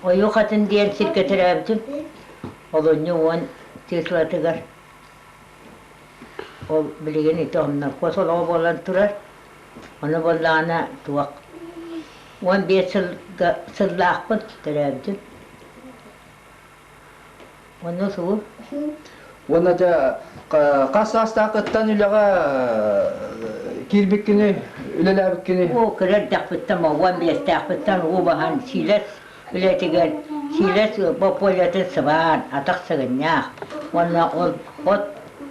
Ойуу хатын диэн сиргэ төрөөбүтүм. Олунньу уон числотыгар. Ол билигин ити онноркуос олоҕо буолан турар. Ону буоллаҕына туох 15 сылга сыллаахпын төрөөбүтүм. Онно сугу Уонна дьэ хас саастааххыттан үлэҕэ киирбиккиний, үлэлээбиккиний? Оо, кыра эрдэхпиттэн, 15-тээхпиттэн уу баһан сиилэс үлэтигэр сиилэс боппуолатын сыбаан, атах сыгынньах уонна ол от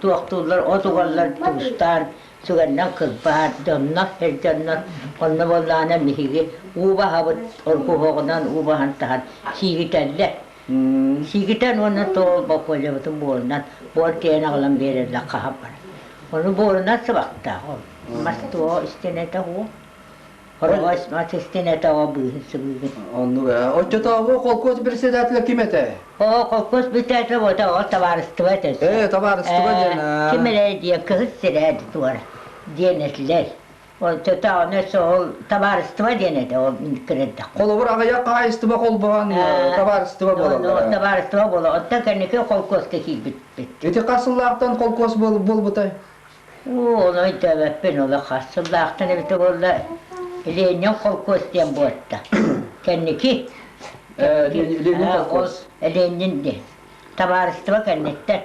туохтууллар, от угаллар туустаан, сүгэннэн кырбаан, дьоннор, эр дьоннор онно буоллаҕына биһиги уу баһабыт, оргуһуоҕунан уу баһан таһан сиигитэллэр. Сиигитэн уонна тоол боппуолябытын буорунан буор тиэйэн аҕалан биэрэллэр хаһан баран. Ону буорунан сыбахтаах ол. Мас туоҕа истинэтэ уо. Хороҕос мас истинэтэ о быыһын сыбыыгын. Оннук ээ. Оччотооҕу холкуос председателэ ким этэ? Оо, холкуос председателэ вот ол табаарыстыба этэ. Ээ, табаарыстыба диэн. Ким эрэ диэн кыһыл сирээ туора диэн этилэр. Оччотооҕуна ол табаарыстыба диэн этэ ол кырырдах. Холобур, аҕыйах хаһаайыстыба холбоһон табаарыстыба буолаллар. Табаарыстыба буола. Оттон кэнники холкуоска киирбиппит. Ити хас сыллаахтан холкуос буолбутай? Оо, ону өйдөөбөппүн, олох хас сыллаахтан эбитэ буолла Ленин холкуос диэн буолта. Кэнники Ленин холкуос. Ленин диэн. Табаарыстыба кэнниттэн.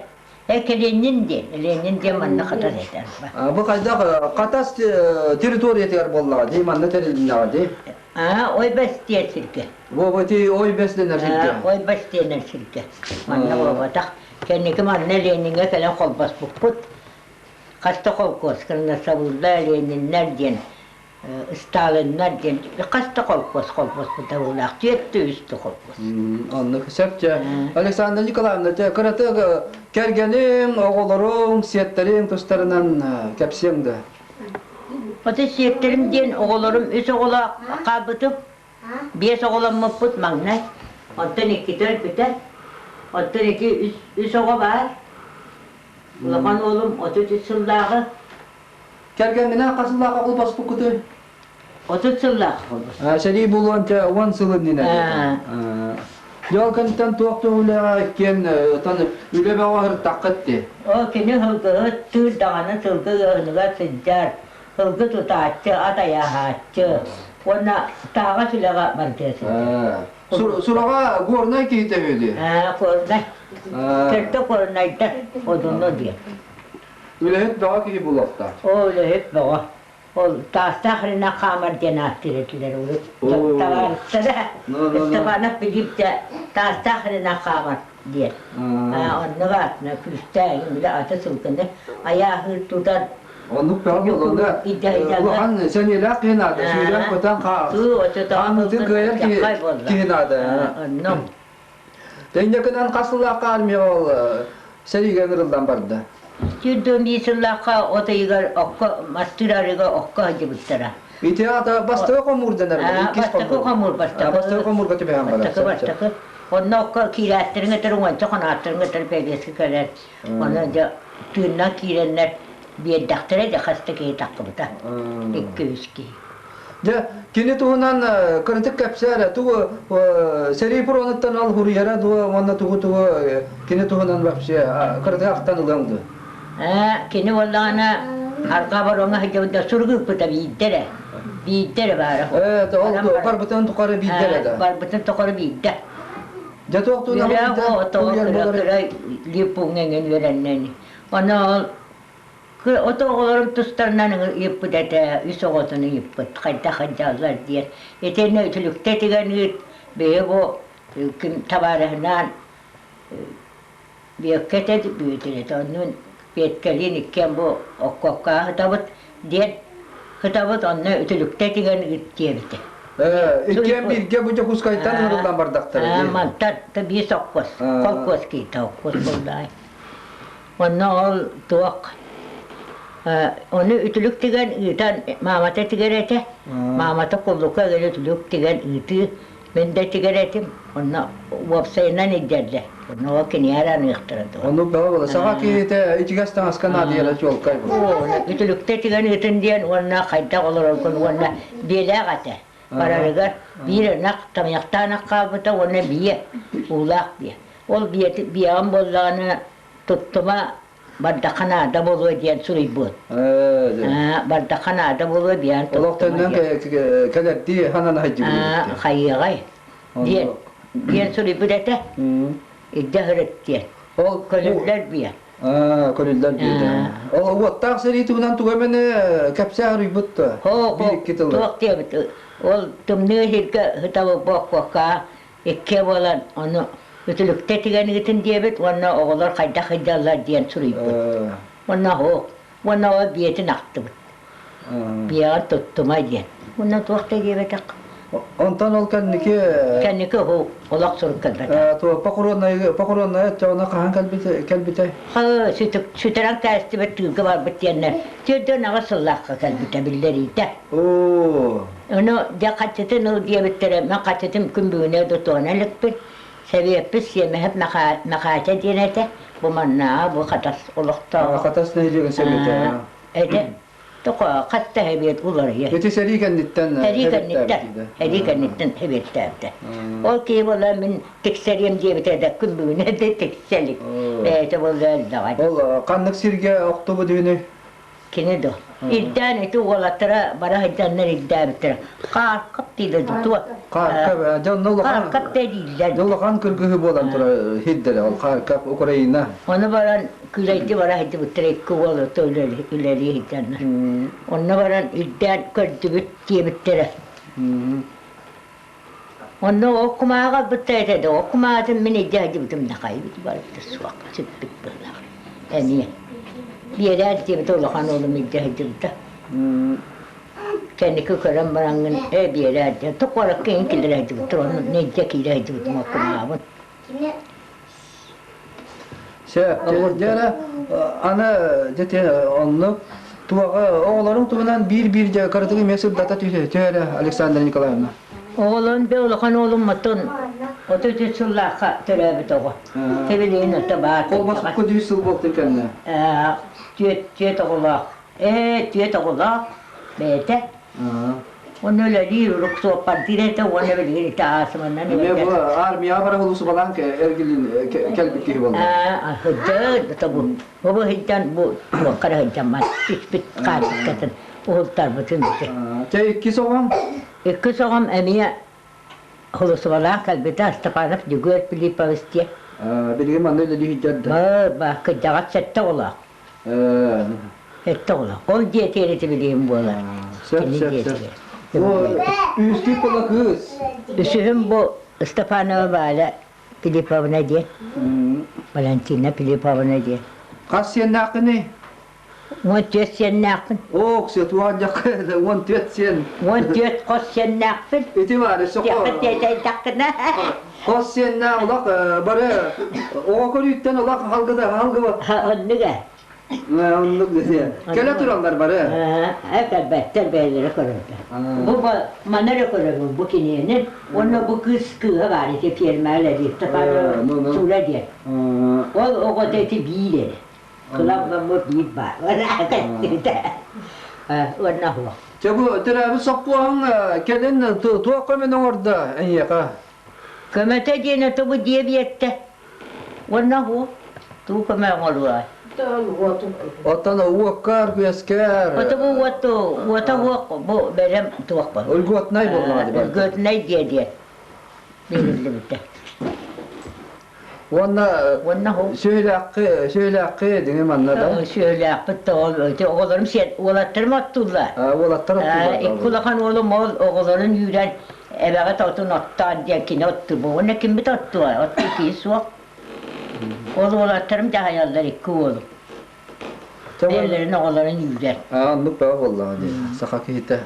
Ленин диэн. Ленин диэн манна хатас этэр. Бу хайдах Хатас территориятыгар буоллаҕа дии, манна тэрилиннэҕэ дии. Аа, Ойбэс диэн сиргэ. Бу ити Ойбэс дэнэр сиргэ. Ойбэс диэнэр сиргэ. Манна буолбатах. Кэнники манна Лениҥҥэ кэлэн холбоспуппут. Хас да холкуос Кырнасабылла Лениннэр диэн, Сталиннар диэн хас да холкуос холбоспута буолаах, түөрт да үс да холкуос. Оннук сөп дьэ. Александра Николаевна, дьэ кыратык кэргэниҥ, оҕолоруҥ, сиэттэриҥ тустарынан кэпсиэҥ да. Ото сиэттэрим диэн оҕолорум үс оҕолоох хаалбытым. Биэс оҕоломмуппут маҥнай, онтон иккитэ өлбүтэ. Оттон ити үс, үс оҕо баар. Улахан уолум 33 сыллааҕы. Кэргэҥҥинэн хас сыллаахха холбоспуккутуй? 30 сыллаах холбоспут. Сэрии буолуон чэ уон сыл иннинэ. Дьэ ол кэнниттэн туох туох үлэҕэ иккиэн тон үлэ бөҕө сырыттаххыт дии. Ол кини сылгыһыт тыыр даҕаны сылгы ыаһыныгар сылдьар, сылгы тутааччы, ат айааһааччы уонна тааҕас үлэҕэ барытыгар сылдьар. Сураҕа Горнай киһитэ үһү дии. Горнай. Төрдө Горнайдар Одуну диэн. Үлэһит бөҕө киһи буолуохтаах. Оо, үлэһит бөҕө. Ол таастаах рына хаамар диэн ааттыыр этилэр урут. Табаарыстара Степанов Филипп таастаах рына хаамар диэн. Оннук аатына күүстээх үлэ аты сылгыны айааһыыр тутар Оннук бөҕө буолла. Улахан сэниэлээх киһи наада. Сүүрэн-көтөн хаамыытын кыайар киһи наада. Оннук. Тэҥнэкинэн хас сыллаахха армияҕа ол сэриигэ ыҥырыллан барда? Сүүрдүөн биир сыллаахха от ыйыгар окко мастыыр арыыга окко сылдьыбыттара. Ити аата бастакы хомуур дэнэр иккис Бастакы хомуур бастакы. Бастакы хомуурга түбэһэн барар. Бастакы бастакы. Онно окко киирээттэрин өтөр уонча хоноотторун өтөр пэбиэскэ кэлэр. Ону дьэ тыыннан киирэннэр биэрдэхтэрэ дьэ хас да киһи таххыбыта. Икки-үс киһи. Дьэ, кини туһунан кырдьык кэпсээ эрэ, тугу сэрии фронуттан ол хуруйара дуо уонна тугу-тугу кини туһунан вообще кырдьык ахтан ылыаҥ дуо? Ээ, кини буоллаҕына арҕаа боруоҥҥа сылдьыбыта сурук ыыппыта биирдэ эрэ. Биирдэ эрэ баара. Ээ, ол барбытын тухары биирдэ эрэ да. Барбытын тухары биирдэ. Дьэ туох туһунан Үөрэх оҕото кыра-кыра липпуҥҥа эҥин үөрэннэ Ону ол Ото оҕолорум тустарынан ыйыппыт этэ, үс оҕотун ыйыппыт, хайдах сылдьаллар диэн. Итиннэ үтүлүктэ тигэн ыыт, биһи бу ким табаарыһынаан Бүөккэ этэ, Бүөтүр этэ, оннун Петкалиин иккиэн бу оккокка сытабыт диэн сытабыт, онно үтүлүктэ тигэн ыыт диэбитэ. Иккиэн бииргэ бу Дьокуускайтан ыҥырыллан бардахтара дии. Мантан биир сопхуос, холкуос киһитэ, холкуос буоллаҕай. Онно ол туох ону үтүлүк тигэн ыытан маамата тигэр этэ. Маамата куллука ыган үтүлүк тигэн ыытыы мин да тигэр этим. Онно уопсайынан илдьэллэр. Онно ол киниэр аныахтара дуо. Оннук бөҕө буола. Саха киһитэ ичигэс таҥаска наадыйара чуолкай буолар. Үтүлүктэ тигэн ыытын диэн уонна хайдах олороргун уонна биэлээх этэ. Барарыгар биир ынах тамыйахтаан ынах хаалбыта уонна биэ, уулаах биэ. Ол биэти биэҕин буоллаҕына туттума бардахха наада буолуо диэн суруйбут. Бардахха наада буолуо диэн Олох төннөн кэлэрдии ханан хайдьыбыт. Хайыаҕай диэн диэн суруйбут этэ. Илдьэ сырыт диэн. Ол көлүллэр биэ. Көлүллэр биэ. Ол уоттаах сэрии туһунан тугу эмэни кэпсээ суруйбут да. Хо туох диэбит. Ол тымныы сиргэ сытабы буоккуокка иккиэ буолан ону үтүлүктэ тигэн ыытын диэбит уонна оҕолор хайдах сылдьаллар диэн суруйбут. Уонна оһох уонна ол биэтин ахтыбыт. Биэҕин туттума диэн. Уонна туох да диэбэтэх. Онтон ол кэнники Кэнники оһох олох сурук кэлбэтэх. Похоронная оччоҕуна хаһан кэлбитэ? Сүтэрэн кээстибит тыылга барбыт диэннэр түөртүөн аҕыс сыллаахха кэлбитэ биллэриитэ. Оо. Ону дьэ хаччытын ыл диэбиттэрэ, мин хаччытым күн бүгүнэ да туһана иликпин. Сэбиэппит Сиэмэһэп Мэхээчэ диэн этэ. Бу маннааҕы бу Хатас олохтооҕо. Хатас нэһилиэгин сэбиэтэ. Этэ. Токо хас да сэбиэт уларыйар. Ити сэрии кэнниттэн Сэрии кэнниттэн, сэрии кэнниттэн сэбиэттээбитэ. Ол киһи буолла мин тиксэриэм диэбитэ да күн бүгүнэ да тиксэ илик. Бэйэтэ буолла элбэҕэ. Ол ханнык сиргэ охтубут үһүнүй? Кини да ирдээн ити уолаттара бара сылдьаннар ирдээбиттэрэ. Хааркап дииллэр туо. Хааркап дьэ онно улахан Хааркап да дииллэр. Дьэ улахан кыргыһыы буолан турар сирдэрэ ол Харьков Украина. Ону баран күлэйди бара сылдьыбыттара икки уол ото үлэлии сылдьаннар. Онно баран ирдээн көрдүбүт диэбиттэрэ. Онно ол кумааҕы ылбыттар этэ да, ол кумааҕытын мин илдьэ сылдьыбытым да хайбыт барыта суох, сүппүт быһыылаах. Эмиэ. Биэрээр диэбитэ улахан уолум илдьэ сылдьыбыта. Кэнники көрөн бараҥҥын ээ биэрээр диэн, то куоракка иһин киллэрэ сылдьыбыттар, онно илдьэ киирэ сылдьыбытым ол кумааҕыбын. Сөп, дьэ аны дьэ оннук туоҕа оҕолорун туһунан биир-биир дьэ кыратык эмиэ сырдата түһэрэ Александра Николаевна. Оҕолорун бэ улахан уолум оттон 33 сыллаахха төрөөбүт оҕо. Тэбилигин ото баар. Холбоспукка 100 сыл буолтун кэннэ. Түөрт оҕолоох. Ээ, түөрт оҕолоох бэйэтэ. Уонна үлэлиир, урук суоппардыыр этэ уонна билигин ити аасыманнан Эмиэ бу армияҕа бара сулуусубалаан эргилин кэлбит киһи буолла. Сылдьар, бу бу сылдьан бу туохха эрэ сылдьаммат түспүт хаартыскатын уһултарбытын ити. Чэ иккис оҕом? Иккис оҕом эмиэ сулуусубалаан кэлбитэ Степанов Дьөгүөр Филиппович диэн. Билигин манна үлэлии сылдьар да? Ба, кырдьаҕас сэттэ оҕолоох. Сэттэ оҕолоох. Ол дьиэтигэр ити билигин буолар. Сөп, Кини сөп, сөп. дьиэтигэр. Бу үстүү кола кыыс. Үсүһүм бу Степанова Валя Филипповна диэн. Валентина Филипповна диэн. Хас сиэннээххиний? 14 сиэннээхпин. Ок, сетуан 14 сиэн. 14 хос сиэннээхпин. Ити баар, өссө Тиэтэйдэххинэ. Хос сиэннээх улах бары оҕо көрүүттэн улах халгыда халгыба. Оннук ээ. Оннук Кэлэ тураллар бары. Кэлбэттэр бэйэлэрэ көрөллөр. Бу маны эрэ көрөбүн бу киниэнин уонна бу кыыс кыыһа баар ити фермаҕа үлэлиир Сура диэн. Ол оҕото ити биир эрэ. Кылабламмыт биир баар. Уонна суох. Чэ бу төрөөбүт соппуоһуҥ кэлин туох көмөнү оҥордо эйиэхэ? Көмөтө диэн отобу дьиэ биэртэ. Уонна уо туу көмө оҥоруо. Оттон уоккар, күөскэр. Отобу уот уота уох бу бэлэм туох бар. Өлготнай буоллаҕа дии. Өлготнай дьиэ диэн биэриллибитэ. Уонна Уонна сүөһүлээххи сүөһүлээххи диҥи манна да. Сүөһүлээхпит да ол оҕолорум сиэн уолаттарым оттууллар. Уолаттар оттууллар. Икки улахан уолум ол оҕолорун үүрэн эбэҕит отун оттоон диэн кини оттуур. Уонна киммит оттуо? Оттуу киһи суох. Ол уолаттарым дьаһайаллар икки уолум. Бэйэлэрин оҕолорун үүрэр. Оннук бөҕө буоллаҕа дии. Саха киһитэ.